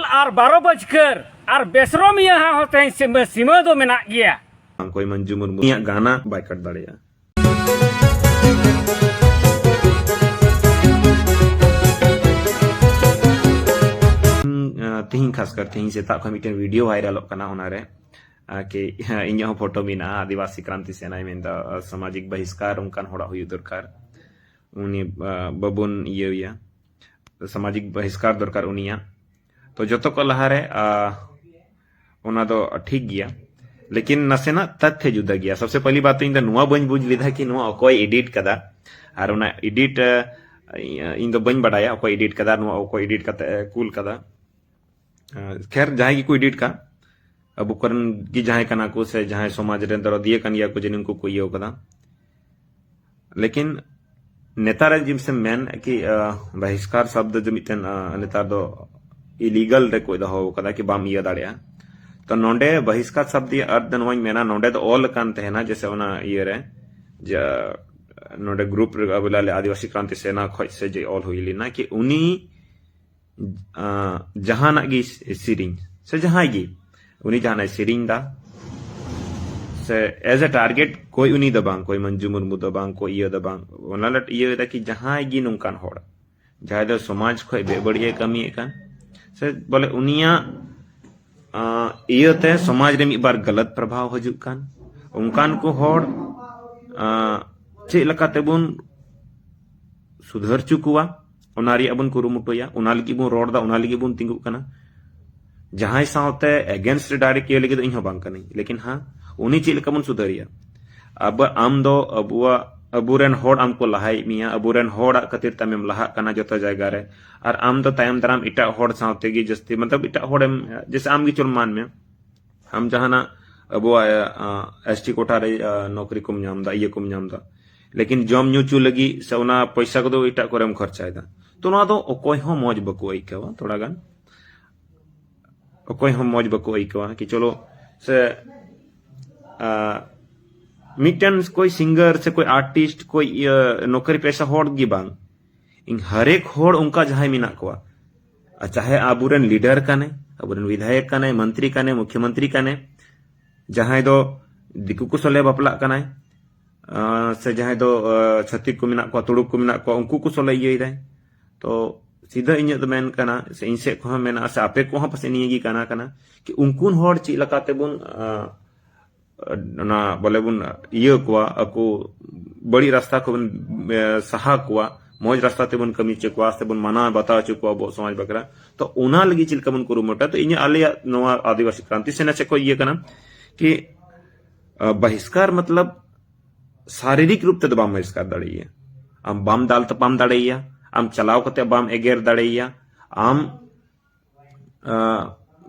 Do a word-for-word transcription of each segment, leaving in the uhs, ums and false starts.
ᱟᱨ ᱵᱟᱨᱚ ᱵᱟᱡᱠᱟᱹᱨ ᱟᱨ ᱵᱮᱥᱨᱚᱢᱤᱭᱟᱹ ᱦᱟᱸᱜ ᱦᱚᱸ ᱛᱮᱦᱮᱧ ᱥᱤᱢᱟᱹ, ᱥᱤᱢᱟᱹ ᱫᱚ ᱢᱮᱱᱟᱜ ᱜᱮᱭᱟ᱾ ᱚᱠᱚᱭ ᱢᱚᱧᱡᱩ ᱢᱩᱨᱢᱩ ᱤᱧᱟᱹᱜ ᱜᱟᱱᱟ ᱵᱟᱭ ᱠᱟᱴ ᱫᱟᱲᱮᱭᱟᱜᱼᱟ᱾ ᱛᱤᱦᱤᱧ ᱠᱷᱟᱥᱠᱟᱨ ᱛᱤᱦᱤᱧ ᱥᱮᱛᱟᱜ ᱠᱷᱚᱱ ᱢᱤᱫᱴᱮᱱ ᱵᱷᱤᱰᱤᱭᱳ ᱵᱷᱟᱭᱨᱟᱞᱚᱜ ᱠᱟᱱᱟ, ᱚᱱᱟᱨᱮ ᱟᱨ ᱠᱤ ᱤᱧᱟᱹᱜ ᱦᱚᱸ ᱯᱷᱳᱴᱳ ᱢᱮᱱᱟᱜᱼᱟ᱾ ᱟᱹᱫᱤᱵᱟᱹᱥᱤ ᱠᱨᱟᱱᱛᱤ ᱥᱮᱱᱟᱭ ᱢᱮᱱᱫᱟ, ᱥᱟᱢᱟᱡᱤᱠ ᱵᱟᱦᱤᱥᱠᱟᱨ ᱚᱱᱠᱟᱱ ᱦᱚᱲᱟᱜ ᱦᱩᱭᱩᱜ ᱫᱚᱨᱠᱟᱨ, ᱩᱱᱤ ᱵᱟᱵᱚᱱ ᱤᱭᱟᱹᱭᱟ, ᱥᱟᱢᱟᱡᱤᱠ ᱵᱟᱦᱤᱥᱠᱟᱨ ᱫᱚᱨᱠᱟᱨ ᱩᱱᱤᱭᱟᱜ᱾ ᱛᱚ ᱡᱚᱛᱚ ᱠᱚ ᱞᱟᱦᱟᱨᱮ ᱚᱱᱟ ᱫᱚ ᱴᱷᱤᱠ ᱜᱮᱭᱟ, ᱞᱮᱠᱤᱱ ᱱᱟᱥᱮᱱᱟᱜ ᱛᱟᱛᱛᱷᱮ ᱡᱩᱫᱟᱹ ᱜᱮᱭᱟ᱾ ᱥᱚᱵᱥᱮ ᱯᱟᱦᱞᱤ ᱵᱟᱛ ᱤᱧ ᱫᱚ ᱱᱚᱣᱟ ᱵᱟᱹᱧ ᱵᱩᱡᱽ ᱞᱮᱫᱟ ᱠᱤ ᱱᱚᱣᱟ ᱚᱠᱚᱭ ᱮᱰᱤᱴ ᱠᱟᱫᱟ, ᱟᱨ ᱚᱱᱟ ᱮᱰᱤᱴ ᱤᱧ ᱫᱚ ᱵᱟᱹᱧ ᱵᱟᱰᱟᱭᱟ ᱚᱠᱚᱭ ᱮᱰᱤᱴ ᱠᱟᱫᱟ, ᱱᱚᱣᱟ ᱚᱠᱚᱭ ᱮᱰᱤᱴ ᱠᱟᱛᱮ ᱠᱩᱞ ᱠᱟᱫᱟ᱾ ᱠᱷᱮᱨ, ᱡᱟᱦᱟᱸᱭ ᱜᱮᱠᱚ ᱮᱰᱤᱴ ᱠᱟᱜ, ᱟᱵᱚ ᱠᱚᱨᱮᱱ ᱜᱮ ᱡᱟᱦᱟᱸᱭ ᱠᱟᱱᱟ ᱠᱚ ᱥᱮ ᱡᱟᱦᱟᱸᱭ ᱥᱚᱢᱟᱡᱽ ᱨᱮᱱ ᱫᱚᱨᱚᱫᱤᱭᱟᱹ ᱠᱟᱱ ᱜᱮᱭᱟ ᱠᱚ, ᱡᱮ ᱱᱩᱠᱩ ᱠᱚ ᱤᱭᱟᱹ ᱠᱟᱫᱟ᱾ ᱞᱮᱠᱤᱱ ᱱᱮᱛᱟᱨ ᱡᱤᱢ ᱥᱮ ᱢᱮᱱ ᱠᱤ ᱵᱟᱦᱤᱥᱠᱟᱨ ᱥᱚᱵᱫ ᱫᱚ ᱢᱤᱫᱴᱮᱱ ᱱᱮᱛᱟᱨ ᱫᱚ ᱤᱞᱤᱜᱟᱞ ᱨᱮ ᱠᱚ ᱫᱚᱦᱚ ᱠᱟᱫᱟ ᱠᱤ ᱵᱟᱢ ᱤᱭᱟᱹ ᱫᱟᱲᱮᱭᱟᱜᱼᱟ᱾ ᱛᱚ ᱱᱚᱰᱮ ᱵᱟᱦᱤᱥᱠᱟᱨ ᱥᱚᱵᱫ ᱨᱮᱭᱟᱜ ᱟᱨᱛᱷ ᱫᱚ ᱱᱚᱣᱟᱧ ᱢᱮᱱᱟ, ᱱᱚᱰᱮ ᱫᱚ ᱚᱞ ᱟᱠᱟᱱ ᱛᱟᱦᱮᱱᱟ ᱡᱮᱥᱮ ᱚᱱᱟ ᱤᱭᱟᱹ ᱨᱮ, ᱡᱮ ᱱᱚᱰᱮ ᱜᱨᱩᱯ ᱨᱮ ᱟᱵᱚ ᱟᱹᱫᱤᱵᱟᱹᱥᱤ ᱠᱨᱟᱱᱛᱤ ᱥᱮᱱᱟ ᱠᱷᱚᱡ ᱥᱮ ᱡᱮ ᱚᱞ ᱦᱩᱭ ᱞᱮᱱᱟ ᱠᱤ ᱩᱱᱤ ᱡᱟᱦᱟᱱᱟᱜ ᱜᱮ ᱥᱮᱨᱮᱧ ᱥᱮ ᱡᱟᱦᱟᱸᱭ ᱜᱮ ᱩᱱᱤ ᱡᱟᱦᱟᱱᱟᱜ ᱥᱮᱨᱮᱧ ᱫᱟ ᱥᱮ as a target ᱠᱚᱭ ᱩᱱᱤ ᱫᱚ ᱵᱟᱝ, ᱠᱚᱭ ᱢᱚᱧᱡᱩ ᱢᱩᱨᱢᱩ ᱫᱚ ᱵᱟᱝ, ᱠᱚᱭ ᱤᱭᱟᱹ ᱫᱚ ᱵᱟᱝ, ᱚᱱᱟ ᱞᱮ ᱤᱭᱟᱹ ᱮᱫᱟ ᱠᱤ ᱡᱟᱦᱟᱸᱭ ᱜᱮ ᱱᱚᱝᱠᱟᱱ ᱦᱚᱲ ᱡᱟᱦᱟᱸᱭ ᱫᱚ ᱥᱚᱢᱟᱡᱽ ᱠᱷᱚᱡ ᱵᱮᱵᱟᱹᱲᱤᱡ ᱮ ᱠᱟᱹᱢᱤᱭᱮᱫ ᱠᱟᱱ ᱥᱮ ᱵᱚᱞᱮ ᱩᱱᱤᱭᱟᱜ ᱤᱭᱟᱹᱛᱮ ᱥᱚᱢᱟᱡᱽ ᱨᱮ ᱢᱤᱫ ᱵᱟᱨ ᱜᱟᱞᱟᱛ ᱯᱨᱚᱵᱷᱟᱣ ᱦᱤᱡᱩᱜ ᱠᱟᱱ, ᱚᱱᱠᱟᱱ ᱠᱚ ᱦᱚᱲ ᱪᱮᱫ ᱞᱮᱠᱟ ᱛᱮᱵᱚᱱ ᱥᱩᱫᱷᱟᱹᱨ ᱦᱚᱪᱚ ᱠᱚᱣᱟ, ᱚᱱᱟ ᱨᱮᱭᱟᱜ ᱵᱚᱱ ᱠᱩᱨᱩᱢᱩᱴᱩᱭᱟ, ᱚᱱᱟ ᱞᱟᱹᱜᱤᱫ ᱵᱚᱱ ᱨᱚᱲ ᱮᱫᱟ, ᱚᱱᱟ ᱞᱟᱹᱜᱤᱫ ᱵᱚᱱ ᱛᱤᱸᱜᱩᱜ ᱠᱟᱱᱟ᱾ ᱡᱟᱦᱟᱸᱭ ᱥᱟᱶᱛᱮ against ᱨᱮ direct ᱤᱭᱟᱹ ᱞᱟᱹᱜᱤᱫ ᱫᱚ ᱤᱧ ᱦᱚᱸ ᱵᱟᱝ ᱠᱟᱹᱱᱟᱹᱧ, ᱞᱮᱠᱤᱱ ᱦᱮᱸ, ᱩᱱᱤ ᱪᱮᱫ ᱞᱮᱠᱟ ᱵᱚᱱ ᱥᱩᱫᱷᱟᱹᱨᱮᱭᱟ? ᱟᱵᱚ, ᱟᱢ ᱫᱚ ᱟᱵᱚᱣᱟᱜ, ᱟᱵᱚᱨᱮᱱ ᱦᱚᱲ ᱟᱢ ᱠᱚ ᱞᱟᱦᱟᱭᱮᱫ ᱢᱮᱭᱟ, ᱟᱵᱚᱨᱮᱱ ᱦᱚᱲᱟᱜ ᱠᱷᱟᱹᱛᱤᱨ ᱛᱮ ᱟᱢᱮᱢ ᱞᱟᱦᱟᱜ ᱠᱟᱱᱟ ᱡᱚᱛᱚ ᱡᱟᱭᱜᱟ ᱨᱮ, ᱟᱨ ᱟᱢ ᱫᱚ ᱛᱟᱭᱚᱢ ᱫᱟᱨᱟᱢ ᱮᱴᱟᱜ ᱦᱚᱲ ᱥᱟᱶᱛᱮ ᱜᱮ ᱡᱟᱹᱥᱛᱤ, ᱢᱚᱛᱞᱚᱵ ᱮᱴᱟᱜ ᱦᱚᱲᱮᱢ, ᱡᱮᱥᱮ ᱟᱢ ᱜᱮ ᱪᱚᱞ ᱢᱟᱱ ᱢᱮ, ᱟᱢ ᱡᱟᱦᱟᱱᱟᱜ ᱟᱵᱚᱣᱟᱜ ᱮᱥ ᱴᱤ ᱠᱳᱴᱟ ᱨᱮ ᱱᱚᱠᱨᱤ ᱠᱚᱢ ᱧᱟᱢ ᱮᱫᱟ, ᱤᱭᱟᱹ ᱠᱚᱢ ᱧᱟᱢ ᱮᱫᱟ, ᱞᱮᱠᱤᱱ ᱡᱚᱢ ᱧᱩ ᱪᱚ ᱞᱟᱹᱜᱤᱫ ᱥᱮ ᱚᱱᱟ ᱯᱚᱭᱥᱟ ᱠᱚᱫᱚ ᱮᱴᱟᱜ ᱠᱚᱨᱮᱢ ᱠᱷᱚᱨᱪᱟᱭᱮᱫᱟ᱾ ᱛᱚ ᱱᱚᱣᱟ ᱫᱚ ᱚᱠᱚᱭ ᱦᱚᱸ ᱢᱚᱡᱽ ᱵᱟᱠᱚ ᱟᱹᱭᱠᱟᱹᱣᱟ, ᱛᱷᱚᱲᱟ ᱜᱟᱱ ᱚᱠᱚᱭ ᱦᱚᱸ ᱢᱚᱡᱽ ᱵᱟᱠᱚ ᱟᱹᱭᱠᱟᱹᱣᱟ ᱠᱤ ᱪᱚᱞᱚ ᱥᱮ ᱢᱤᱫᱴᱮᱱ ᱠᱚᱭ ᱥᱤᱝᱜᱟᱨ ᱥᱮ ᱠᱚᱭ ᱟᱨᱴᱤᱥᱴ ᱠᱚᱭ ᱤᱭᱟᱹ ᱱᱚᱠᱨᱤ ᱯᱮᱥᱟ ᱦᱚᱲ ᱜᱮ ᱵᱟᱝ, ᱤᱧ ᱦᱟᱨᱮᱠ ᱦᱚᱲ ᱚᱱᱠᱟ ᱡᱟᱦᱟᱸᱭ ᱢᱮᱱᱟᱜ ᱠᱚᱣᱟ, ᱟᱨ ᱪᱟᱦᱮ ᱟᱵᱚᱨᱮᱱ ᱞᱤᱰᱟᱨ ᱠᱟᱱᱮ, ᱟᱵᱚᱨᱮᱱ ᱵᱤᱫᱷᱟᱭᱚᱠ ᱠᱟᱱᱮ, ᱢᱚᱱᱛᱨᱤ ᱠᱟᱱᱮ, ᱢᱩᱠᱷᱭᱚᱢᱚᱱᱛᱨᱤ ᱠᱟᱱᱮ, ᱡᱟᱦᱟᱸᱭ ᱫᱚ ᱫᱤᱠᱩ ᱠᱚ ᱥᱚᱞᱮ ᱵᱟᱯᱞᱟᱜ ᱠᱟᱱᱟᱭ, ᱟᱸ, ᱥᱮ ᱡᱟᱦᱟᱸᱭ ᱫᱚ ᱟᱸ, ᱪᱷᱟᱹᱛᱤᱠ ᱠᱚ ᱢᱮᱱᱟᱜ ᱠᱚᱣᱟ, ᱛᱩᱲᱩᱠ ᱠᱚ ᱢᱮᱱᱟᱜ ᱠᱚᱣᱟ, ᱩᱱᱠᱩ ᱠᱚ ᱥᱚᱞᱮ ᱤᱭᱟᱹᱭᱮᱫᱟᱭ᱾ ᱛᱚ ᱥᱤᱫᱷᱟᱹ ᱤᱧᱟᱹᱜ ᱫᱚ ᱢᱮᱱ ᱠᱟᱱᱟ, ᱥᱮ ᱤᱧ ᱥᱮᱫ ᱠᱷᱚᱱ ᱦᱚᱸ ᱢᱮᱱᱟᱜᱼᱟ, ᱥᱮ ᱟᱯᱮ ᱠᱚᱦᱚᱸ ᱯᱟᱥᱮᱡ ᱱᱤᱭᱟᱹ ᱜᱮ ᱠᱟᱱᱟ ᱠᱟᱱᱟ ᱠᱤ ᱩᱱᱠᱩ ᱦᱚᱲ ᱪᱮᱫ ᱞᱮᱠᱟ ᱛᱮᱵᱚᱱ ᱟᱸ, ᱚᱱᱟ ᱵᱚᱞᱮ ᱵᱚᱱ ᱤᱭᱟᱹ ᱠᱚᱣᱟ, ᱟᱠᱚ ᱵᱟᱹᱲᱤᱡ ᱨᱟᱥᱛᱟ ᱠᱷᱚᱱ ᱵᱚᱱ ᱮ, ᱥᱟᱦᱟ ᱠᱚᱣᱟ, ᱢᱚᱡᱽ ᱨᱟᱥᱛᱟ ᱛᱮᱵᱚᱱ ᱠᱟᱹᱢᱤ ᱦᱚᱪᱚ ᱠᱚᱣᱟ, ᱥᱮᱵᱚᱱ ᱢᱟᱱᱟᱣ ᱵᱟᱛᱟᱣ ᱦᱚᱪᱚ ᱠᱚᱣᱟ ᱟᱵᱚᱣᱟᱜ ᱥᱚᱢᱟᱡᱽ ᱵᱟᱠᱷᱨᱟ᱾ ᱛᱚ ᱚᱱᱟ ᱞᱟᱹᱜᱤᱫ ᱪᱮᱫ ᱞᱮᱠᱟ ᱵᱚᱱ ᱠᱩᱨᱩᱢᱩᱴᱩᱭᱟ? ᱛᱚ ᱤᱧᱟᱹᱜ ᱟᱞᱮᱭᱟᱜ ᱱᱚᱣᱟ ᱟᱹᱫᱤᱵᱟᱹᱥᱤ ᱠᱨᱟᱱᱛᱤ ᱥᱮᱱᱟ ᱥᱮᱫ ᱠᱷᱚᱱ ᱤᱭᱟᱹ ᱠᱟᱱᱟ ᱠᱤ ᱟᱸ, ᱵᱟᱦᱤᱥᱠᱟᱨ ᱢᱚᱛᱞᱚᱵ ᱥᱟᱨᱤᱨᱤᱠ ᱨᱩᱯ ᱛᱮᱫᱚ ᱵᱟᱢ ᱵᱟᱦᱤᱥᱠᱟᱨ ᱫᱟᱲᱮᱭᱟᱭᱟ᱾ ᱟᱢ ᱵᱟᱢ ᱫᱟᱞ ᱛᱟᱯᱟᱢ ᱫᱟᱲᱮᱭᱟᱭᱟ, ᱟᱢ ᱪᱟᱞᱟᱣ ᱠᱟᱛᱮ ᱵᱟᱢ ᱮᱜᱮᱨ ᱫᱟᱲᱮᱭᱟᱭᱟ, ᱟᱢ ᱟᱸ,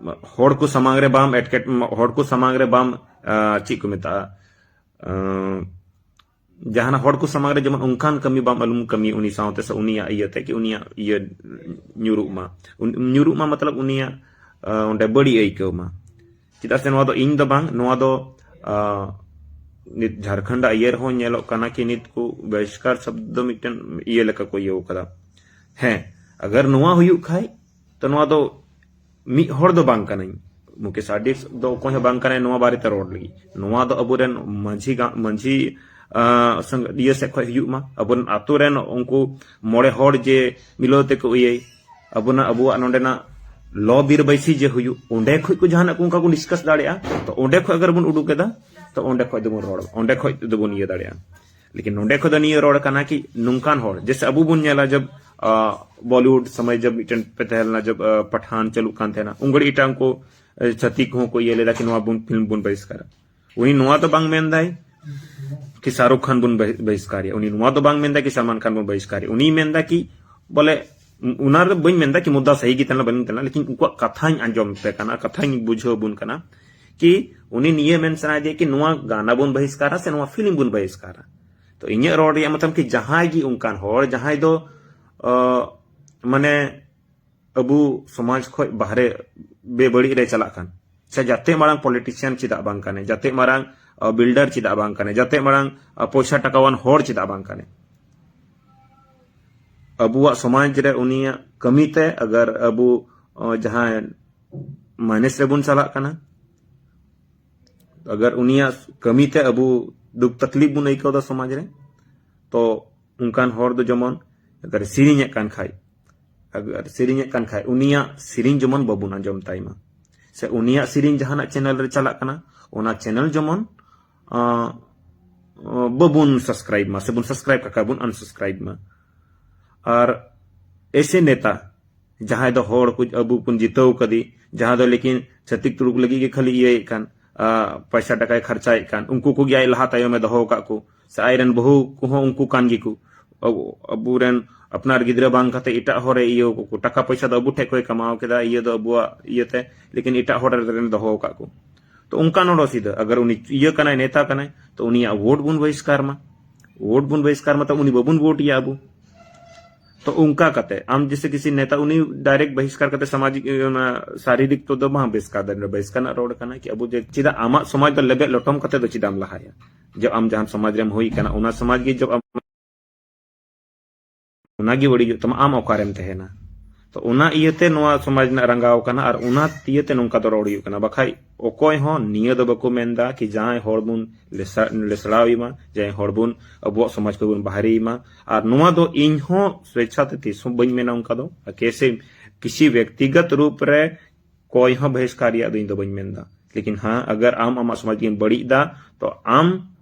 ᱦᱚᱲ ᱠᱚ ᱥᱟᱢᱟᱝ ᱨᱮ ᱵᱟᱢ ᱮᱴᱠᱮᱴ ᱦᱚᱲ ᱠᱚ ᱥᱟᱢᱟᱝ ᱨᱮ ᱵᱟᱢ ᱟᱸ, ᱪᱮᱫ ᱠᱚ ᱢᱮᱛᱟᱜᱼᱟ, ᱟᱸ, ᱡᱟᱦᱟᱱᱟᱜ ᱦᱚᱲ ᱠᱚ ᱥᱟᱢᱟᱝ ᱨᱮ ᱡᱮᱢᱚᱱ ᱚᱱᱠᱟᱱ ᱠᱟᱹᱢᱤ ᱵᱟᱢ ᱟᱞᱚᱢ ᱠᱟᱹᱢᱤ ᱩᱱᱤ ᱥᱟᱶᱛᱮ, ᱥᱮ ᱩᱱᱤᱭᱟᱜ ᱤᱭᱟᱹᱛᱮ ᱠᱤ ᱩᱱᱤᱭᱟᱜ ᱤᱭᱟᱹ ᱧᱩᱨᱩᱜ ᱢᱟ᱾ ᱩᱱ- ᱧᱩᱨᱩᱜ ᱢᱟ ᱢᱚᱛᱞᱚᱵ ᱩᱱᱤᱭᱟᱜ ᱟᱸ, ᱚᱸᱰᱮ ᱵᱟᱹᱲᱤᱡ ᱟᱹᱭᱠᱟᱹᱣ ᱢᱟ᱾ ᱪᱮᱫᱟᱜ ᱥᱮ ᱱᱚᱣᱟ ᱫᱚ ᱤᱧ ᱫᱚ ᱵᱟᱝ, ᱱᱚᱣᱟ ᱫᱚ ᱟᱸ, ᱱᱤᱛ ᱡᱷᱟᱲᱠᱷᱚᱸᱰ ᱤᱭᱟᱹ ᱨᱮᱦᱚᱸ ᱧᱮᱞᱚᱜ ᱠᱟᱱᱟ ᱠᱤ ᱱᱤᱛ ᱠᱚ ᱵᱟᱦᱤᱥᱠᱟᱨ ᱥᱚᱵᱫᱚ ᱢᱤᱫᱴᱮᱱ ᱤᱭᱟᱹ ᱞᱮᱠᱟ ᱠᱚ ᱤᱭᱟᱹᱣ ᱠᱟᱫᱟ᱾ ᱦᱮᱸ, ᱟᱜᱟᱨ ᱱᱚᱣᱟ ᱦᱩᱭᱩᱜ ᱠᱷᱟᱡ ᱛᱚ ᱱᱚᱣᱟ ᱫᱚ ᱢᱤᱫ ᱦᱚᱲ ᱫᱚ ᱵᱟᱝ ᱠᱟᱱᱟᱹᱧ, ᱢᱩᱠᱮᱥ ᱟᱨᱰᱤ ᱫᱚ ᱚᱠᱚᱭ ᱦᱚᱸ ᱵᱟᱝ ᱠᱟᱱᱟᱭ ᱱᱚᱣᱟ ᱵᱟᱨᱮᱛᱮ ᱨᱚᱲ ᱞᱟᱹᱜᱤᱫ᱾ ᱱᱚᱣᱟ ᱫᱚ ᱟᱵᱚᱨᱮᱱ ᱢᱟᱹᱡᱷᱤ ᱜᱟ- ᱢᱟᱹᱡᱷᱤ ᱟᱸ, ᱥᱚᱝ- ᱤᱭᱟᱹ ᱥᱮᱫ ᱠᱷᱚᱱ ᱦᱩᱭᱩᱜ ᱢᱟ, ᱟᱵᱚᱨᱮᱱ ᱟᱛᱳ ᱨᱮᱱ ᱩᱱᱠᱩ ᱢᱚᱬᱮ ᱦᱚᱲ ᱡᱮ ᱢᱤᱞᱟᱹᱣ ᱛᱮᱠᱚ ᱤᱭᱟᱹᱭ, ᱟᱵᱚᱱᱟᱜ ᱟᱵᱚᱣᱟᱜ ᱱᱚᱰᱮᱱᱟᱜ ᱞᱚ ᱵᱤᱨ ᱵᱟᱹᱭᱥᱤ ᱡᱮ ᱦᱩᱭᱩᱜ, ᱚᱸᱰᱮ ᱠᱷᱚᱡ ᱠᱚ ᱡᱟᱦᱟᱱᱟᱜ ᱠᱚ ᱚᱱᱠᱟ ᱠᱚ ᱰᱤᱥᱠᱟᱥ ᱫᱟᱲᱮᱭᱟᱜᱼᱟ᱾ ᱛᱚ ᱚᱸᱰᱮ ᱠᱷᱚᱡ ᱟᱜᱟᱨ ᱵᱚᱱ ᱩᱰᱩᱠ ᱮᱫᱟ, ᱛᱚ ᱚᱸᱰᱮ ᱠᱷᱚᱡ ᱫᱚᱵᱚᱱ ᱨᱚᱲ, ᱚᱸᱰᱮ ᱠᱷᱚᱡ ᱫᱚᱵᱚᱱ ᱤᱭᱟᱹ ᱫᱟᱲᱮᱭᱟᱜᱼᱟ᱾ ᱞᱮᱠᱤᱱ ᱱᱚᱸᱰᱮ ᱠᱷᱚᱡ ᱫᱚ ᱱᱤᱭᱟᱹ ᱨᱚᱲ ᱠᱟᱱᱟ ᱠᱤ ᱱᱚᱝᱠᱟᱱ ᱦᱚᱲ, ᱡᱮᱥᱮ ᱟᱵᱚ ᱵᱚᱱ ᱧᱮᱞᱟ ᱡᱟᱵ, ᱟ, ᱵᱚᱞᱤᱣᱩᱰ ᱥᱚᱢᱚᱭ ᱡᱟᱵ ᱢᱤᱫᱴᱮᱱ ᱯᱮ ᱛᱟᱦᱮᱸ ᱞᱮᱱᱟ, ᱡᱟᱵ, ᱟ, ᱯᱟᱴᱷᱟᱱ ᱪᱟᱹᱞᱩᱜ ᱠᱟᱱ ᱛᱟᱦᱮᱱᱟ, ᱩᱱ ᱜᱷᱟᱹᱲᱤᱡ ᱮᱴᱟᱜ ᱩᱱᱠᱩ, ᱮ, ᱪᱷᱟᱹᱛᱤᱠ ᱠᱚᱦᱚᱸ ᱠᱚ ᱤᱭᱟᱹ ᱞᱮᱫᱟ ᱠᱤ ᱱᱚᱣᱟ ᱵᱚᱱ ᱯᱷᱤᱞᱢ ᱵᱚᱱ ᱵᱟᱦᱤᱥᱠᱟᱨᱟ᱾ ᱩᱱᱤ ᱱᱚᱣᱟ ᱫᱚ ᱵᱟᱝ ᱢᱮᱱᱫᱟᱭ ᱠᱤ ᱥᱟᱦᱨᱩᱠ ᱠᱷᱟᱱ ᱵᱚᱱ ᱵᱟᱦᱤ- ᱵᱟᱦᱤᱥᱠᱟᱨᱮᱭᱟ, ᱩᱱᱤ ᱱᱚᱣᱟ ᱫᱚ ᱵᱟᱝ ᱢᱮᱱᱫᱟ ᱠᱤ ᱥᱟᱞᱢᱟᱱ ᱠᱷᱟᱱ ᱵᱚᱱ ᱵᱟᱦᱤᱥᱠᱟᱨᱮᱭᱟ᱾ ᱩᱱᱤ ᱢᱮᱱᱫᱟ ᱠᱤ ᱵᱚᱞᱮ ᱚᱱᱟ ᱨᱮ ᱵᱟᱹᱧ ᱢᱮᱱᱫᱟ ᱠᱤ ᱢᱩᱫᱽᱫᱟ ᱥᱟᱦᱤ ᱜᱮ ᱛᱟᱦᱮᱱᱟ, ᱵᱟᱹᱧ ᱛᱟᱦᱮᱱᱟ, ᱞᱮᱠᱤᱱ ᱩᱱᱠᱩᱣᱟᱜ ᱠᱟᱛᱷᱟᱧ ᱟᱸᱡᱚᱢ ᱯᱮ ᱠᱟᱱᱟ, ᱠᱟᱛᱷᱟᱧ ᱵᱩᱡᱷᱟᱹᱣ ᱵᱚᱱ ᱠᱟᱱᱟ ᱠᱤ ᱩᱱᱤ ᱱᱤᱭᱟᱹ ᱢᱮᱱ ᱥᱟᱱᱟᱭᱮᱫᱮᱭᱟ ᱠᱤ ᱱᱚᱣᱟ ᱜᱟᱱᱟ ᱵᱚᱱ ᱵᱟᱦᱤᱥᱠᱟᱨᱟ ᱥᱮ ᱱᱚᱣᱟ ᱯᱷᱤᱞᱢ ᱵᱚᱱ ᱵᱟᱦᱤᱥᱠᱟᱨᱟ᱾ ᱛᱚ ᱤᱧᱟᱹᱜ ᱨᱚᱲ ᱨᱮᱭᱟᱜ ᱢᱚᱛᱞᱚᱵ ᱠᱤ ᱡᱟᱦᱟᱸᱭ ᱜᱮ ᱚᱱᱠᱟᱱ ᱦᱚᱲ ᱡᱟᱦᱟᱸᱭ ᱫᱚ ᱟᱸ, ᱢᱟᱱᱮ ᱟᱵᱚ ᱥᱚᱢᱟᱡᱽ ᱠᱷᱚᱡ ᱵᱟᱦᱨᱮ ᱵᱮᱵᱟᱹᱲᱤᱡ ᱨᱮ ᱪᱟᱞᱟᱜ ᱠᱟᱱ, ᱥᱮ ᱡᱟᱛᱮ ᱢᱟᱲᱟᱝ ᱯᱚᱞᱤᱴᱤᱥᱤᱭᱟᱱ ᱪᱮᱫᱟᱜ ᱵᱟᱝ ᱠᱟᱱᱮ, ᱡᱟᱛᱮ ᱢᱟᱨᱟᱝ ᱵᱤᱞᱰᱟᱨ ᱪᱮᱫᱟᱜ ᱵᱟᱝ ᱠᱟᱱᱮ, ᱡᱟᱛᱮ ᱢᱟᱨᱟᱝ ᱯᱚᱭᱥᱟ ᱴᱟᱠᱟᱣᱟᱱ ᱦᱚᱲ ᱪᱮᱫᱟᱜ ᱵᱟᱝ ᱠᱟᱱᱮ᱾ ᱟᱵᱚᱣᱟᱜ ᱥᱚᱢᱟᱡᱽ ᱨᱮ ᱩᱱᱤᱭᱟᱜ ᱠᱟᱹᱢᱤ ᱛᱮ ᱟᱜᱟᱨ ᱟᱵᱚ, ᱚ, ᱡᱟᱦᱟᱸ ᱢᱟᱭᱱᱟᱥ ᱨᱮᱵᱚᱱ ᱪᱟᱞᱟᱜ ᱠᱟᱱᱟ, ᱟᱜᱟᱨ ᱩᱱᱤᱭᱟᱜ ᱠᱟᱹᱢᱤ ᱛᱮ ᱟᱵᱚ ᱫᱩᱠ ᱛᱟᱠᱞᱤᱯ ᱵᱚᱱ ᱟᱹᱭᱠᱟᱹᱣ ᱮᱫᱟ ᱥᱚᱢᱟᱡᱽ ᱨᱮ, ᱛᱚ ᱚᱱᱠᱟᱱ ᱦᱚᱲ ᱫᱚ ᱡᱮᱢᱚᱱ ᱟᱜᱟᱨ ᱥᱮᱨᱮᱧᱮᱫ ᱠᱟᱱ ᱠᱷᱟᱡ, ᱟᱜᱟᱨ ᱥᱮᱨᱮᱧᱮᱫ ᱠᱟᱱ ᱠᱷᱟᱡ ᱩᱱᱤᱭᱟᱜ ᱥᱮᱨᱮᱧ ᱡᱮᱢᱚᱱ ᱵᱟᱵᱚᱱ ᱟᱸᱡᱚᱢ ᱛᱟᱭ ᱢᱟ, ᱥᱮ ᱩᱱᱤᱭᱟᱜ ᱥᱮᱨᱮᱧ ᱡᱟᱦᱟᱱᱟᱜ ᱪᱮᱱᱮᱞ ᱨᱮ ᱪᱟᱞᱟᱜ ᱠᱟᱱᱟ, ᱚᱱᱟ ᱪᱮᱱᱮᱞ ᱡᱮᱢᱚᱱ, ᱟᱸ, ᱵᱟᱵᱚᱱ ᱥᱟᱵᱥᱠᱨᱟᱭᱤᱵ ᱢᱟ, ᱥᱮᱵᱚᱱ ᱥᱟᱵᱥᱠᱨᱟᱭᱤᱵ ᱠᱟᱜ ᱠᱷᱟᱡ ᱵᱚᱱ ᱟᱱᱥᱟᱵᱥᱠᱨᱟᱭᱤᱵ ᱢᱟ᱾ ᱟᱨ ᱮᱥᱮ ᱱᱮᱛᱟ ᱡᱟᱦᱟᱸᱭ ᱫᱚ ᱦᱚᱲ ᱠᱚ ᱟᱵᱚ ᱵᱚᱱ ᱡᱤᱛᱟᱹᱣ ᱠᱟᱫᱮ, ᱡᱟᱦᱟᱸ ᱫᱚ ᱞᱮᱠᱤᱱ ᱪᱷᱟᱹᱛᱤᱠ ᱛᱩᱲᱩᱠ ᱞᱟᱹᱜᱤᱫ ᱜᱮ ᱠᱷᱟᱹᱞᱤ ᱤᱭᱟᱹᱭᱮᱫ ᱠᱟᱱ, ᱟ, ᱯᱚᱭᱥᱟ ᱴᱟᱠᱟᱭ ᱠᱷᱚᱨᱪᱟᱭᱮᱫ ᱠᱟᱱ, ᱩᱱᱠᱩ ᱠᱚᱜᱮ ᱟᱡ ᱞᱟᱦᱟ ᱛᱟᱭᱚᱢᱮ ᱫᱚᱦᱚ ᱟᱠᱟᱫ ᱠᱚ, ᱥᱮ ᱟᱡᱨᱮᱱ ᱵᱟᱹᱦᱩ ᱠᱚᱦᱚᱸ ᱩᱱᱠᱩ ᱠᱟᱱ ᱜᱮᱠᱚ᱾ ᱟᱵᱚ, ᱟᱵᱚᱨᱮᱱ ᱟᱯᱱᱟᱨ ᱜᱤᱫᱽᱨᱟᱹ ᱵᱟᱝ ᱠᱟᱛᱮ ᱮᱴᱟᱜ ᱦᱚᱲᱮ ᱤᱭᱟᱹ ᱠᱚ, ᱴᱟᱠᱟ ᱯᱚᱭᱥᱟ ᱫᱚ ᱟᱵᱚ ᱴᱷᱮᱡ ᱠᱷᱚᱡ ᱠᱟᱢᱟᱣ ᱠᱮᱫᱟ, ᱤᱭᱟᱹ ᱫᱚ ᱟᱵᱚᱣᱟᱜ ᱤᱭᱟᱹᱛᱮ, ᱞᱮᱠᱤᱱ ᱮᱴᱟᱜ ᱦᱚᱲ ᱨᱮᱱ ᱫᱚᱦᱚ ᱟᱠᱟᱫ ᱠᱚ᱾ ᱛᱚ ᱚᱱᱠᱟᱱ ᱦᱚᱲ ᱥᱤᱫᱷᱟᱹ, ᱟᱜᱟᱨ ᱩᱱᱤ ᱤᱭᱟᱹ ᱠᱟᱱᱟᱭ, ᱱᱮᱛᱟ ᱠᱟᱱᱟᱭ, ᱛᱚ ᱩᱱᱤᱭᱟᱜ ᱵᱷᱳᱴ ᱵᱚᱱ ᱵᱚᱦᱤᱥᱠᱟᱨ ᱢᱟ᱾ ᱵᱷᱳᱴ ᱵᱚᱱ ᱵᱚᱦᱤᱥᱠᱟᱨ ᱢᱟ, ᱛᱚ ᱩᱱᱤ ᱵᱟᱵᱚᱱ ᱵᱷᱳᱴ ᱮᱭᱟ ᱟᱵᱚ᱾ ᱛᱚ ᱚᱱᱠᱟ ᱠᱟᱛᱮ ᱟᱢ ᱡᱮᱥᱮ ᱠᱤᱥᱤ ᱱᱮᱛᱟ ᱩᱱᱤ ᱰᱟᱭᱨᱮᱠᱴ ᱵᱚᱦᱤᱥᱠᱟᱨ ᱠᱟᱛᱮ ᱥᱟᱢᱟᱡᱤᱠ, ᱚᱱᱟ ᱥᱟᱨᱤᱨᱤᱠ ᱛᱚ ᱫᱚ ᱵᱟᱝ ᱵᱚᱦᱤᱥᱠᱟᱨ ᱫᱟᱲᱮᱭᱟᱜᱼᱟ, ᱵᱚᱦᱤᱥᱠᱟᱨ ᱨᱮᱱᱟᱜ ᱨᱚᱲ ᱠᱟᱱᱟ ᱠᱤ ᱟᱵᱚ ᱡᱮ ᱪᱮᱫᱟᱜ ᱟᱢᱟᱜ ᱥᱚᱢᱟᱡᱽ ᱫᱚ ᱞᱮᱵᱮᱫ ᱞᱚᱴᱚᱢ ᱠᱟᱛᱮ ᱫᱚ ᱪᱮᱫᱟᱜ ᱮᱢ ᱞᱟᱦᱟᱭᱟ? ᱡᱚᱵ ᱟᱢ ᱡᱟᱦᱟᱱ ᱥᱚᱢᱟᱡᱽ ᱨᱮᱢ ᱦᱩᱭ ᱠᱟᱱᱟ, ᱚᱱᱟ ᱥᱚᱢᱟᱡᱽ ᱜᱮ ᱡᱚᱵ ᱟᱢ, ᱚᱱᱟ ᱜᱮ ᱵᱟᱹᱲᱤᱡᱚᱜ ᱛᱟᱢᱟ, ᱟᱢ ᱚᱠᱟᱨᱮᱢ ᱛᱟᱦᱮᱱᱟ? ᱛᱚ ᱚᱱᱟ ᱤᱭᱟᱹᱛᱮ ᱱᱚᱣᱟ ᱥᱚᱢᱟᱡᱽ ᱨᱮᱱᱟᱜ ᱨᱟᱸᱜᱟᱣ ᱠᱟᱱᱟ ᱟᱨ ᱚᱱᱟ ᱤᱭᱟᱹᱛᱮ ᱱᱚᱝᱠᱟ ᱫᱚ ᱨᱚᱲ ᱦᱩᱭᱩᱜ ᱠᱟᱱᱟ᱾ ᱵᱟᱠᱷᱟᱡ ᱚᱠᱚᱭ ᱦᱚᱸ ᱱᱤᱭᱟᱹ ᱫᱚ ᱵᱟᱠᱚ ᱢᱮᱱᱫᱟ ᱠᱤ ᱡᱟᱦᱟᱸᱭ ᱦᱚᱲ ᱵᱚᱱ ᱞᱮᱥᱟ-, ᱞᱮᱥᱲᱟᱣ ᱮᱢᱟ, ᱡᱟᱦᱟᱸᱭ ᱦᱚᱲ ᱵᱚᱱ ᱟᱵᱚᱣᱟᱜ ᱥᱚᱢᱟᱡᱽ ᱠᱷᱚᱱ ᱵᱚᱱ ᱵᱟᱦᱨᱮ ᱮᱢᱟ᱾ ᱟᱨ ᱱᱚᱣᱟ ᱫᱚ ᱤᱧ ᱦᱚᱸ ᱥᱣᱮᱪᱪᱷᱟ ᱛᱮ ᱛᱤᱥ ᱦᱚᱸ ᱵᱟᱹᱧ ᱢᱮᱱᱟ ᱚᱱᱠᱟ ᱫᱚ᱾ ᱟᱨ ᱠᱮᱥᱮ ᱠᱤᱥᱤ ᱵᱮᱠᱛᱤᱜᱚᱛ ᱨᱩᱯ ᱨᱮ ᱠᱚᱭ ᱦᱚᱸ ᱵᱚᱦᱤᱥᱠᱟᱨ ᱨᱮᱭᱟᱜ ᱫᱚ ᱤᱧ ᱫᱚ ᱵᱟᱹᱧ ᱢᱮᱱᱫᱟ᱾ ᱞᱮᱠᱤᱱ ᱦᱮᱸ, ᱟᱜᱟᱨ ᱟᱢ ᱟᱢᱟᱜ ᱥᱚᱢᱟᱡᱽ ᱜᱮᱢ ᱵᱟᱹᱲᱤᱡ ᱫᱟ, ᱛᱚ ᱟᱢ,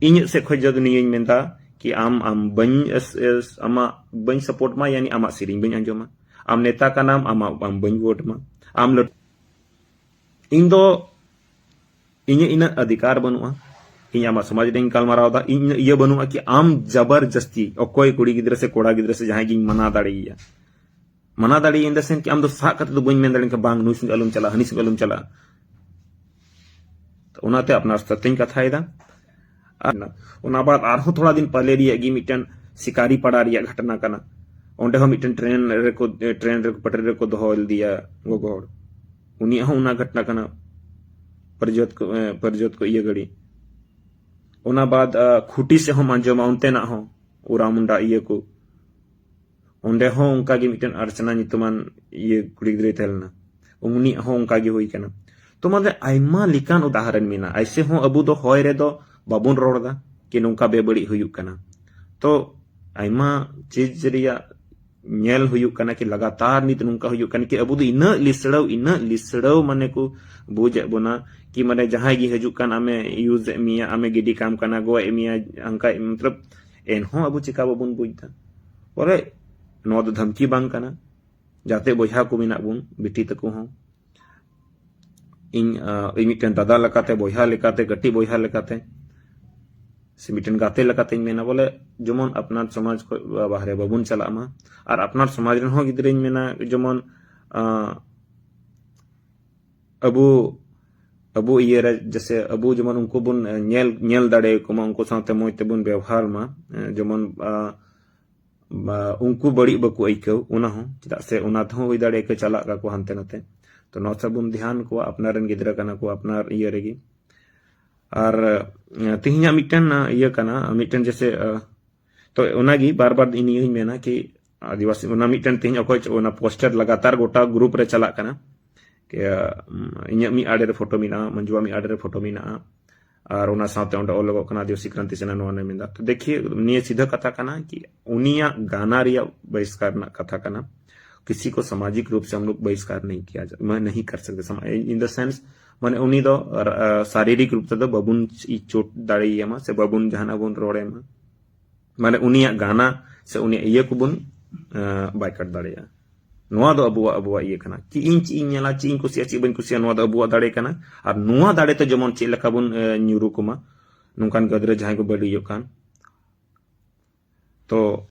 ᱤᱧᱟᱹᱜ ᱥᱮᱫ ᱠᱷᱚᱡ ᱡᱚᱫᱤ ᱱᱤᱭᱟᱹᱧ ᱢᱮᱱᱫᱟ ᱠᱤ ᱟᱢ, ᱟᱢ ᱵᱟᱹᱧ ᱮᱥ-, ᱮᱥ-, ᱟᱢᱟᱜ ᱵᱟᱹᱧ ᱥᱟᱯᱳᱨᱴ ᱢᱟ, ᱭᱟᱱᱤ ᱟᱢᱟᱜ ᱥᱮᱨᱮᱧ ᱵᱟᱹᱧ ᱟᱸᱡᱚᱢᱟ᱾ ᱟᱢ ᱱᱮᱛᱟ ᱠᱟᱱᱟᱢ, ᱟᱢᱟᱜ, ᱟᱢ ᱵᱟᱹᱧ ᱵᱷᱳᱴ ᱢᱟ᱾ ᱟᱢ ᱞᱟᱹᱴᱩ, ᱤᱧ ᱫᱚ, ᱤᱧᱟᱹᱜ ᱤᱱᱟᱹᱜ ᱚᱫᱷᱤᱠᱟᱨ ᱵᱟᱹᱱᱩᱜᱼᱟ᱾ ᱤᱧ ᱟᱢᱟᱜ ᱥᱚᱢᱟᱡᱽ ᱨᱮᱧ ᱜᱟᱞᱢᱟᱨᱟᱣ ᱫᱟ, ᱤᱧ ᱤᱱᱟᱹᱜ ᱤᱭᱟᱹ ᱵᱟᱹᱱᱩᱜᱼᱟ ᱠᱤ ᱟᱢ ᱡᱟᱵᱟᱨ ᱡᱟᱹᱥᱛᱤ ᱚᱠᱚᱭ ᱠᱩᱲᱤ ᱜᱤᱫᱽᱨᱟᱹ ᱥᱮ ᱠᱚᱲᱟ ᱜᱤᱫᱽᱨᱟᱹ ᱥᱮ ᱡᱟᱦᱟᱸᱭ ᱜᱤᱧ ᱢᱟᱱᱟ ᱫᱟᱲᱮᱭᱟᱭᱟ᱾ ᱢᱟᱱᱟ ᱫᱟᱲᱮᱭᱟᱜ in the sense ᱠᱤ ᱟᱢ ᱫᱚ ᱥᱟᱦ ᱠᱟᱛᱮ ᱫᱚ ᱵᱟᱹᱧ ᱢᱮᱱ ᱫᱟᱲᱮᱭᱟᱜ ᱠᱟᱱᱟ, ᱵᱟᱝ, ᱱᱩᱭ ᱥᱚᱸᱜᱮ ᱟᱞᱚᱢ ᱪᱟᱞᱟᱜᱼᱟ, ᱦᱟᱹᱱᱤ ᱥᱚᱸᱜᱮ ᱟᱞᱚᱢ ᱪᱟᱞᱟᱜᱼᱟ᱾ ᱛᱚ ᱚᱱᱟᱛᱮ ᱟᱯᱱᱟᱨ ᱥᱟᱛᱮᱧ ᱠᱟᱛᱷᱟᱭᱮᱫᱟ᱾ ᱟᱨ ᱚᱱᱟ ᱵᱟᱫ ᱟᱨᱦᱚᱸ ᱛᱷᱚᱲᱟ ᱫᱤᱱ ᱯᱟᱞᱮ ᱨᱮᱭᱟᱜ ᱜᱮ ᱢᱤᱫᱴᱮᱱ ᱥᱤᱠᱟᱨᱤ ᱯᱟᱲᱟ ᱨᱮᱭᱟᱜ ᱜᱷᱚᱴᱚᱱᱟ ᱠᱟᱱᱟ᱾ ᱚᱸᱰᱮ ᱦᱚᱸ ᱢᱤᱫᱴᱮᱱ ᱴᱨᱮᱱ ᱨᱮᱠᱚ, ᱴᱨᱮᱱ ᱨᱮᱠᱚ, ᱯᱟᱴᱨᱤ ᱨᱮᱠᱚ ᱫᱚᱦᱚ ᱞᱮᱫᱮᱭᱟ ᱜᱚᱜᱚ ᱦᱚᱲ᱾ ᱩᱱᱤᱭᱟᱜ ᱦᱚᱸ ᱚᱱᱟ ᱜᱷᱚᱴᱚᱱᱟ ᱠᱟᱱᱟ, ᱯᱨᱚᱡᱳᱛ ᱠᱚ, ᱮ, ᱯᱨᱚᱡᱳᱛ ᱠᱚ ᱤᱭᱟᱹ ᱜᱷᱟᱹᱲᱤ᱾ ᱚᱱᱟ ᱵᱟᱫ, ᱟ, ᱠᱷᱩᱴᱤ ᱥᱮᱫ ᱦᱚᱸᱢ ᱟᱸᱡᱚᱢᱟ, ᱚᱱᱛᱮᱱᱟᱜ ᱦᱚᱸ ᱩᱨᱟ ᱢᱩᱱᱰᱟ ᱤᱭᱟᱹ ᱠᱚ᱾ ᱚᱸᱰᱮ ᱦᱚᱸ ᱚᱱᱠᱟ ᱜᱮ ᱢᱤᱫᱴᱮᱱ ᱟᱨᱪᱟᱱᱟ ᱧᱩᱛᱩᱢᱟᱱ ᱤᱭᱟᱹ ᱠᱩᱲᱤ ᱜᱤᱫᱽᱨᱟᱹᱭ ᱛᱟᱦᱮᱸ ᱞᱮᱱᱟ, ᱩᱱᱤᱭᱟᱜ ᱦᱚᱸ ᱚᱱᱠᱟ ᱜᱮ ᱦᱩᱭ ᱠᱟᱱᱟ᱾ ᱛᱚ ᱢᱟᱱᱮ ᱟᱭᱢᱟ ᱞᱮᱠᱟᱱ ᱩᱫᱟᱦᱚᱨᱚᱱ ᱢᱮᱱᱟᱜᱼᱟ᱾ ᱮᱭᱥᱮ ᱦᱚᱸ ᱟᱵᱚ ᱫᱚ ᱦᱚᱭ ᱨᱮᱫᱚ ᱵᱟᱵᱚᱱ ᱨᱚᱲ ᱮᱫᱟ ᱠᱤ ᱱᱚᱝᱠᱟ ᱵᱮᱵᱟᱹᱲᱤᱡ ᱦᱩᱭᱩᱜ ᱠᱟᱱᱟ᱾ ᱛᱚ ᱟᱭᱢᱟ ᱪᱤᱡᱽ ᱨᱮᱭᱟᱜ ᱧᱮᱞ ᱦᱩᱭᱩᱜ ᱠᱟᱱᱟ ᱠᱤ ᱞᱟᱜᱟᱛᱟᱨ ᱱᱤᱛ ᱱᱚᱝᱠᱟ ᱦᱩᱭᱩᱜ ᱠᱟᱱᱟ ᱠᱤ ᱟᱵᱚ ᱫᱚ ᱤᱱᱟᱹᱜ ᱞᱤᱥᱲᱟᱹᱣ, ᱤᱱᱟᱹᱜ ᱞᱤᱥᱲᱟᱹᱣ ᱢᱟᱱᱮ ᱠᱚ ᱵᱩᱡᱮᱫ ᱵᱚᱱᱟ ᱠᱤ ᱢᱟᱱᱮ ᱡᱟᱦᱟᱸᱭ ᱜᱮ ᱦᱤᱡᱩᱜ ᱠᱟᱱ ᱟᱢᱮ use ᱮᱫ ᱢᱮᱭᱟ, ᱟᱢᱮ ᱜᱤᱰᱤ ᱠᱟᱢ ᱠᱟᱱᱟ, ᱜᱚᱡ ᱮᱫ ᱢᱮᱭᱟ, ᱚᱱᱠᱟ ᱢᱚᱛᱞᱚᱵ ᱮᱱᱦᱚᱸ ᱟᱵᱚ ᱪᱮᱠᱟ ᱵᱟᱵᱚᱱ ᱵᱩᱡᱽ ᱮᱫᱟ? ᱵᱚᱞᱮ ᱱᱚᱣᱟ ᱫᱚ ᱫᱷᱟᱢᱠᱤ ᱵᱟᱝ ᱠᱟᱱᱟ? ᱡᱟᱛᱮ ᱵᱚᱭᱦᱟ ᱠᱚ ᱢᱮᱱᱟᱜ ᱵᱚᱱ, ᱵᱤᱴᱤ ᱛᱟᱠᱚ ᱦᱚᱸ, ᱤᱧ, ᱟᱸ, ᱤᱧ ᱢᱤᱫᱴᱮᱱ ᱫᱟᱫᱟ ᱞᱮᱠᱟᱛᱮ, ᱵᱚᱭᱦᱟ ᱞᱮᱠᱟᱛᱮ, ᱠᱟᱹᱴᱤᱡ ᱵᱚᱭᱦᱟ ᱞᱮᱠᱟᱛᱮ, ᱥᱮ ᱢᱤᱫᱴᱮᱱ ᱜᱟᱛᱮ ᱞᱮᱠᱟᱛᱮᱧ ᱢᱮᱱᱟ, ᱵᱚᱞᱮ ᱡᱮᱢᱚᱱ ᱟᱯᱱᱟᱨ ᱥᱚᱢᱟᱡᱽ ᱠᱷᱚᱱ ᱵᱟᱦᱨᱮ ᱵᱟᱵᱚᱱ ᱪᱟᱞᱟᱜ ᱢᱟ᱾ ᱟᱨ ᱟᱯᱱᱟᱨ ᱥᱚᱢᱟᱡᱽ ᱨᱮᱱ ᱦᱚᱸ ᱜᱤᱫᱽᱨᱟᱹᱧ ᱢᱮᱱᱟ, ᱡᱮᱢᱚᱱ, ᱟᱸ, ᱟᱵᱚ, ᱟᱵᱚ ᱤᱭᱟᱹ ᱨᱮ ᱡᱮᱥᱮ ᱟᱵᱚ ᱡᱮᱢᱚᱱ ᱩᱱᱠᱩ ᱵᱚᱱ, ᱮ, ᱧᱮᱞ, ᱧᱮᱞ ᱫᱟᱲᱮ ᱟᱠᱚ ᱢᱟ, ᱩᱱᱠᱩ ᱥᱟᱶᱛᱮ ᱢᱚᱡᱽ ᱛᱮᱵᱚᱱ ᱵᱮᱣᱦᱟᱨ ᱢᱟ, ᱮ, ᱡᱮᱢᱚᱱ, ᱟ, ᱵᱟ, ᱩᱱᱠᱩ ᱵᱟᱹᱲᱤᱡ ᱵᱟᱠᱚ ᱟᱹᱭᱠᱟᱹᱣ, ᱚᱱᱟ ᱦᱚᱸ, ᱪᱮᱫᱟᱜ ᱥᱮ ᱚᱱᱟ ᱛᱮᱦᱚᱸ ᱦᱩᱭ ᱫᱟᱲᱮᱭᱟᱜᱼᱟ ᱠᱚ ᱪᱟᱞᱟᱜ ᱠᱟᱠᱚ ᱦᱟᱱᱛᱮ ᱱᱟᱛᱮ᱾ ᱛᱚ ᱱᱚᱣᱟ ᱥᱮᱫ ᱵᱚᱱ ᱫᱷᱮᱭᱟᱱ ᱠᱚᱣᱟ, ᱟᱯᱱᱟᱨ ᱨᱮᱱ ᱜᱤᱫᱽᱨᱟᱹ ᱠᱟᱱᱟ ᱠᱚ, ᱟᱯᱱᱟᱨ ᱤᱭᱟᱹ ᱨᱮᱜᱮ᱾ ᱟᱨ, ᱮ, ᱛᱮᱦᱮᱧᱟᱜ ᱢᱤᱫᱴᱮᱱ, ᱟ, ᱤᱭᱟᱹ ᱠᱟᱱᱟ, ᱢᱤᱫᱴᱮᱱ ᱡᱮᱥᱮ, ᱟ, ᱛᱚ ᱚᱱᱟᱜᱮ ᱵᱟᱨ ᱵᱟᱨ ᱤᱧ ᱱᱤᱭᱟᱹᱧ ᱢᱮᱱᱟ ᱠᱤ ᱟᱹᱫᱤᱵᱟᱹᱥᱤ, ᱚᱱᱟ ᱢᱤᱫᱴᱮᱱ ᱛᱮᱦᱮᱧ ᱚᱠᱚᱭ ᱪᱚ ᱚᱱᱟ poster ᱞᱟᱜᱟᱛᱟᱨ ᱜᱚᱴᱟ group ᱨᱮ ᱪᱟᱞᱟᱜ ᱠᱟᱱᱟ, ᱠᱤ, ᱟ, ᱤᱧᱟᱹᱜ ᱢᱤᱫ ᱟᱲᱮ ᱨᱮ ᱯᱷᱳᱴᱳ ᱢᱮᱱᱟᱜᱼᱟ, ᱢᱚᱧᱡᱩᱣᱟᱜ ᱢᱤᱫ ᱟᱲᱮ ᱨᱮ ᱯᱷᱳᱴᱳ ᱢᱮᱱᱟᱜᱼᱟ, ᱟᱨ ᱚᱱᱟ ᱥᱟᱶᱛᱮ ᱚᱸᱰᱮ ᱚᱞᱚᱜᱚᱜ ᱠᱟᱱᱟ ᱟᱹᱫᱤᱵᱟᱹᱥᱤ ᱠᱨᱟᱱᱛᱤ ᱥᱮᱱᱟ ᱱᱚᱣᱟ ᱱᱚᱣᱟ ᱢᱮᱱᱫᱟ᱾ ᱛᱚ ᱫᱮᱠᱷᱤᱭᱮ, ᱱᱤᱭᱟᱹ ᱥᱤᱫᱷᱟᱹ ᱠᱟᱛᱷᱟ ᱠᱟᱱᱟ ᱠᱤ ᱩᱱᱤᱭᱟᱜ ᱜᱟᱱᱟ ᱨᱮᱭᱟᱜ ᱵᱚᱦᱤᱥᱠᱟᱨ ᱨᱮᱱᱟᱜ ᱠᱟᱛᱷᱟ ᱠᱟᱱᱟ᱾ किसी को सामाजिक रूप से हम लोग बहिष्कार नहीं किया जा, मैं नहीं कर सकते। समा-, in the sense, ᱢᱟᱱᱮ ᱩᱱᱤ ᱫᱚ, ᱟ, ᱟ, ᱥᱟᱨᱤᱨᱤᱠ ᱨᱩᱯ ᱛᱮᱫᱚ ᱵᱟᱵᱚᱱ ᱪ-, ᱪᱳᱴ ᱫᱟᱲᱮᱭᱟᱭᱟ ᱢᱟ ᱥᱮ ᱵᱟᱵᱚᱱ ᱡᱟᱦᱟᱱᱟᱜ ᱵᱚᱱ ᱨᱚᱲ ᱟᱭᱟ ᱢᱟ᱾ ᱢᱟᱱᱮ ᱩᱱᱤᱭᱟᱜ ᱜᱟᱱᱟ ᱥᱮ ᱩᱱᱤᱭᱟᱜ ᱤᱭᱟᱹ ᱠᱚᱵᱚᱱ, ᱟ, boycott ᱫᱟᱲᱮᱭᱟᱜᱼᱟ᱾ ᱱᱚᱣᱟ ᱫᱚ ᱟᱵᱚᱣᱟᱜ, ᱟᱵᱚᱣᱟᱜ ᱤᱭᱟᱹ ᱠᱟᱱᱟ᱾ ᱪᱮᱫ ᱤᱧ, ᱪᱮᱫ ᱤᱧ ᱧᱮᱞᱟ, ᱪᱮᱫ ᱤᱧ ᱠᱩᱥᱤᱭᱟᱜᱼᱟ, ᱪᱮᱫ ᱵᱟᱹᱧ ᱠᱩᱥᱤᱭᱟᱜᱼᱟ, ᱱᱚᱣᱟ ᱫᱚ ᱟᱵᱚᱣᱟᱜ ᱫᱟᱲᱮ ᱠᱟᱱᱟ᱾ ᱟᱨ ᱱᱚᱣᱟ ᱫᱟᱲᱮ ᱛᱮ ᱡᱮᱢᱚᱱ ᱪᱮᱫ ᱞᱮᱠᱟ ᱵᱚᱱ, ᱮ, ᱧᱩᱨᱩ ᱠᱚᱢᱟ ᱱᱚᱝᱠᱟᱱ ᱜᱤᱫᱽᱨᱟᱹ ᱡᱟᱦᱟᱸᱭ ᱠᱚ ᱵᱟᱹᱲᱤᱡᱚᱜ ᱠᱟᱱ᱾ ᱛᱚ